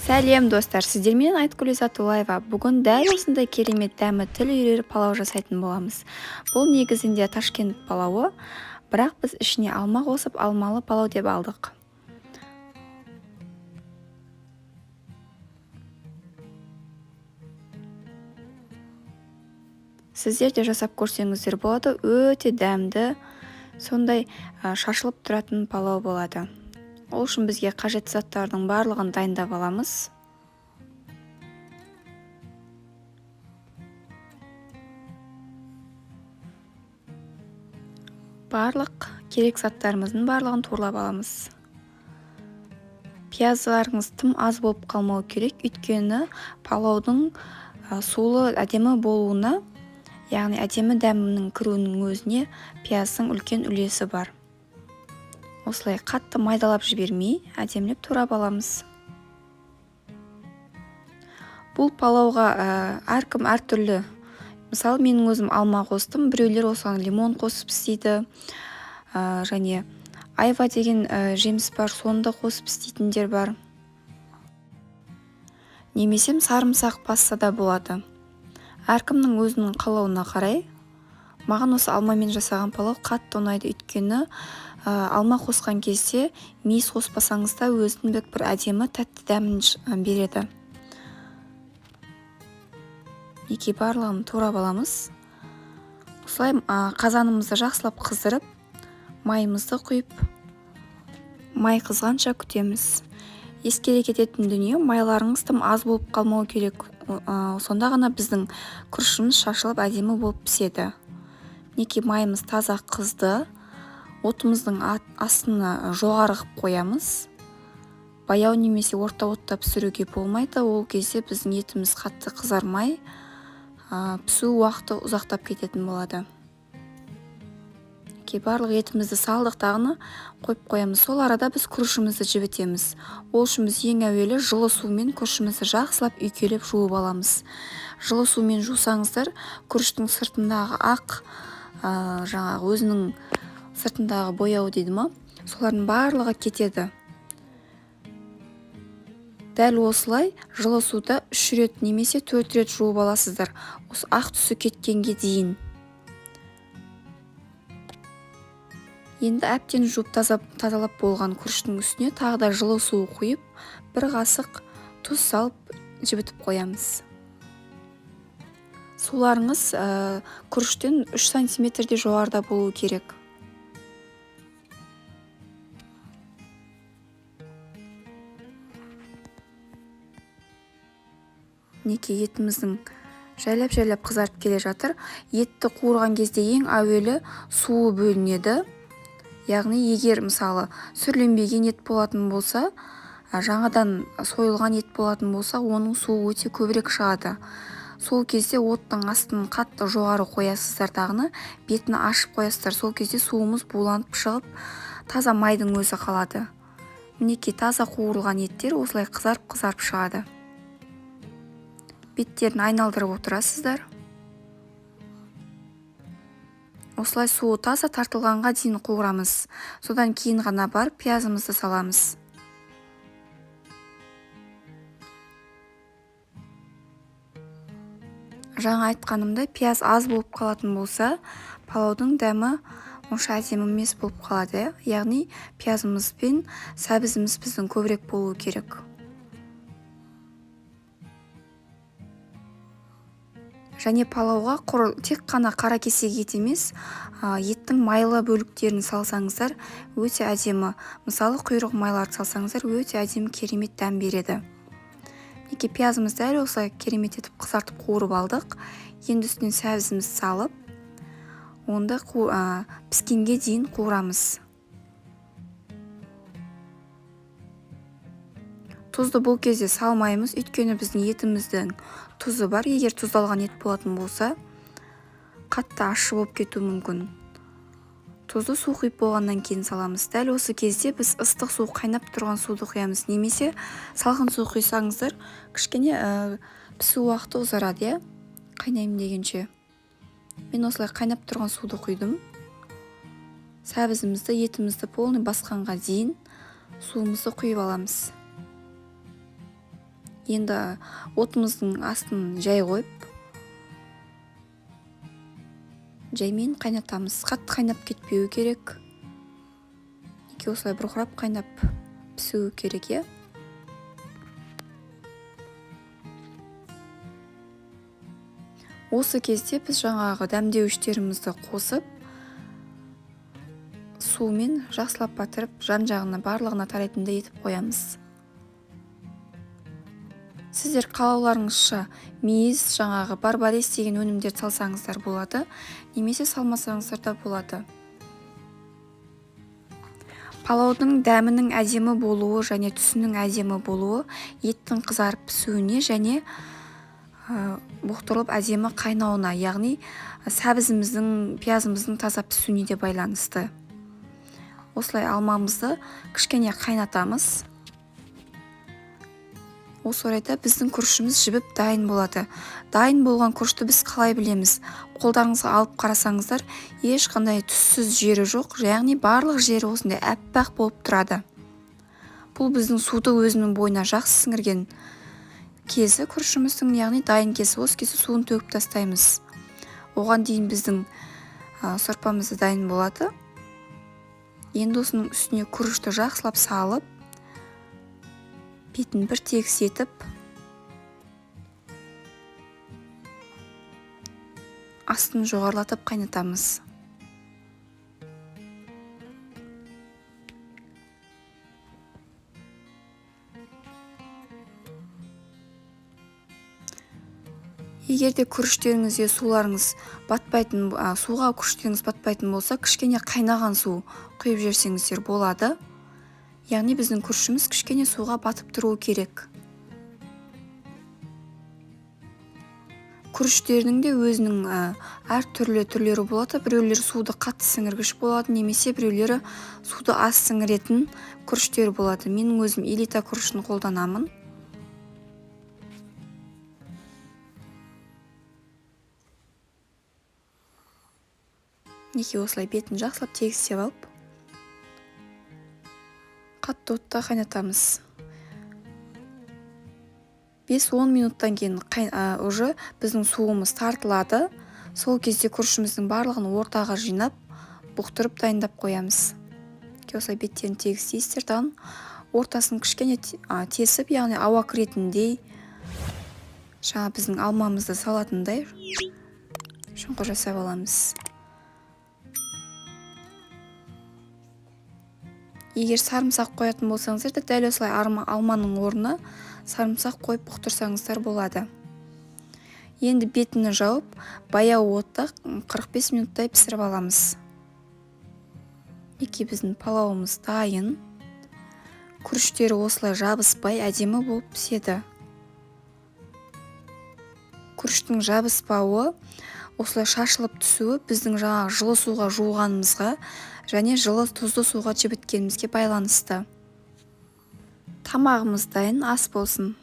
Сәлем, достар! Сіздермен Айткүл Изатуллаева. Бүгін дәл осындай керемет дәмі тіл үйірер палау жасайтын боламыз. Бұл негізінде Ташкент палауы, бірақ біз ішіне алма қосып, алмалы палау деп алдық. Сіздер де жасап көрсеңіздер болады, өте дәмді, сондай шашылып тұратын палау болады. Ол үшін бізге қажетті заттардың барлығын дайындап аламыз. Барлық керек заттарымыздың барлығын туралап аламыз. Пиязларыңыз тым аз болып қалмау керек, өйткені палаудың сулы әдемі болуына, яғни әдемі дәмінің кіруінің өзіне пияздың үлкен үлесі бар. Осылай қатты майдалап жібермей, әдемілеп турап аламыз. Бұл палауға әркім әртүрлі. Мысалы, менің өзім алма қостым, біреулер осыған лимон қосып істейді, және айва деген жеміс бар, соны да қосып істейтіндер бар. Немесе сарымсақ басса да болады. Әркімнің өзінің қалауына қарай. Маған осы алмамен жасаған палау қатты ұнайды, өйткені алма қосқан кезде мейіз қоспасаңыз да өзінің бір әдемі тәтті дәмін береді. Неке барлығын турап аламыз. Осылай қазанымызды жақсылап қыздырып, майымызды құйып, май қызғанша күтеміз. Ескере кететін дүние, майларыңыз тым аз болып қалмау керек. Сонда ғана біздің күрішіміз шашылып әдемі болып піседі. Неке майымыз таза қызды, отымыздың астына жоғары қып қоямыз. Баяу немесе орта отта пісіруге болмайды, ол кезде біздің етіміз қатты қызармай, пісу уақыты ұзақтап кететін болады. Неке барлық етімізді салдық дағыны қойып қоямыз. Сол арада біз күрішімізді жібітеміз. Ол үшін біз ең әуелі жылы сумен күрішімізді жақсылап үйкелеп жуып аламыз. Жылы сумен жусаңыздар, күріштің сыртындағы ақ, жаңағы өзінің сыртындағы бояу дейді ма, солардың барлығы кетеді. Дәл осылай жылы суда 3 рет немесе 4 рет жуып аласыздар, осы ақ түсі кеткенге дейін. Енді әбден жуып тазалап болған күріштің үстіне тағы да жылы су құйып, бір қасық тұз салып жібітіп қоямыз. Суларыңыз күріштен 3 сантиметрде жоғарыда болуы керек. Мінекей етіміздің жайлап-жайлап қызарып келе жатыр. Етті қуырған кезде ең әуелі суы бөлінеді. Яғни егер мысалы сүрленбеген ет болатын болса, жаңадан сойылған ет болатын болса, оның суы өте көбірек шығады. Сол кезде оттың астын қатты жоғары қоясыздар дағыны, бетін ашып қоясыздар. Сол кезде суымыз буланып шығып, таза майдың өзі қалады. Мінекей таза қуырылған еттер осылай қызарып-қызарып шығады. Беттерін айналдырып отырасыздар. Осылай суы таза тартылғанға дейін қуырамыз. Содан кейін ғана барып пиязымызды саламыз. Жаңа айтқанымдай, пияз аз болып қалатын болса, палаудың дәмі онша әдемі емес болып қалады, иә? Яғни пиязымыз бен сәбізіміз біздің көбірек болуы керек. Және палауға тек қана қара кесек ет емес, еттің майлы бөліктерін салсаңыздар өте әдемі. Мысалы, құйрық майларды салсаңыздар өте әдемі керемет дәм береді. Мінекей пиязымызды дәл осылай керемет етіп қызартып қуырып алдық. Енді үстінен сәбізімізді салып, онды піскенге дейін қуырамыз. Тұзды бұл кезде салмаймыз, өйткені біздің етіміздің тұзы бар. Егер тұздалған ет болатын болса, қатты ащы болып кетуі мүмкін. Тұзды су құйып болғаннан кейін саламыз. Дәл осы кезде біз ыстық су, қайнап тұрған суды құямыз. Немесе салқын су құйсаңыздар, кішкене пісу уақыты ұзарады, иә? Қайнаймын дегенше. Мен осылай қайнап тұрған суды құйдым. Сәбізімізді, етімізді полный басқанға дейін суымызды құйып аламыз. Енді отымыздың астын жай қойып, жаймен қайнатамыз. Қатты қайнап кетпеуі керек. Неге осылай бұрқырап қайнап пісуі керек, иә? Осы кезде біз жаңағы дәмдеуіштерімізді қосып, сумен жақсылап батырып, жан-жағына барлығына тарайтындай етіп қоямыз. Сіздер қалауларыңызша мейіз, жаңағы барбарис деген өнімдерді салсаңыздар болады, немесе салмасаңыздар да болады. Палаудың дәмінің әдемі болуы және түсінің әдемі болуы еттің қызарып пісуіне және бұқтырылып әдемі қайнауына, яғни сәбізіміздің, пиязымыздың таза пісуіне де байланысты. Осылай алмамызды кішкене қайнатамыз. Осы орайда біздің күрішіміз жібіп дайын болады. Дайын болған күрішті біз қалай білеміз? Қолдарыңызға алып қарасаңыздар, ешқандай түссіз жері жоқ, яғни барлық жері осындай әппақ болып тұрады. Бұл біздің суды өзінің бойына жақсы сіңірген кезі күрішіміздің, яғни дайын кезі. Осы кезде суын төгіп тастаймыз. Оған дейін біздің сорпамыз да дайын болады. Енді осының үстіне күрішті жақсылап салып, бетін бір тегіс етіп, астын жоғарылатып қайнатамыз. Егер де күріштеріңізге суларыңыз батпайтын, суға күріштеріңіз батпайтын болса, кішкене қайнаған су құйып жіберсеңіздер болады. Яғни біздің күрішіміз кішкене суға батып тұруы керек. Күріштерінің де өзінің әртүрлі түрлері болады. Біреулері суды қатты сіңіргіш болады, немесе біреулері суды аз сіңіретін күріштер болады. Менің өзім элита күрішін қолданамын. Неке осылай бетін жақсылап тегістеп алып, қатты отта қайнатамыз. 5-10 минуттан кейін уже біздің суымыз тартылады. Сол кезде күрішіміздің барлығын ортаға жинап, бұқтырып дайындап қоямыз. Осылай беттерін тегістейсіздер, дан ортасын кішкене тесіп, яғни ауа кіретіндей, жаңа біздің алмамызды салатындай шұңқыр жасап аламыз. Егер сарымсақ қоятын болсаңыздар да дәл осылай алманың орнына сарымсақ қойып бұқтырсаңыздар болады. Енді бетіні жауып, баяу отта 45 минуттай пісіріп аламыз. Мінекей біздің палауымыз дайын. Күріштері осылай жабыспай әдемі болып піседі. Күріштің жабыспауы, осылай шашылып түсуі біздің жаңағы жылы суға жуғанымызға және жылы тұзды суға жібіткенімізге байланысты. Тамағымыз дайын, ас болсын.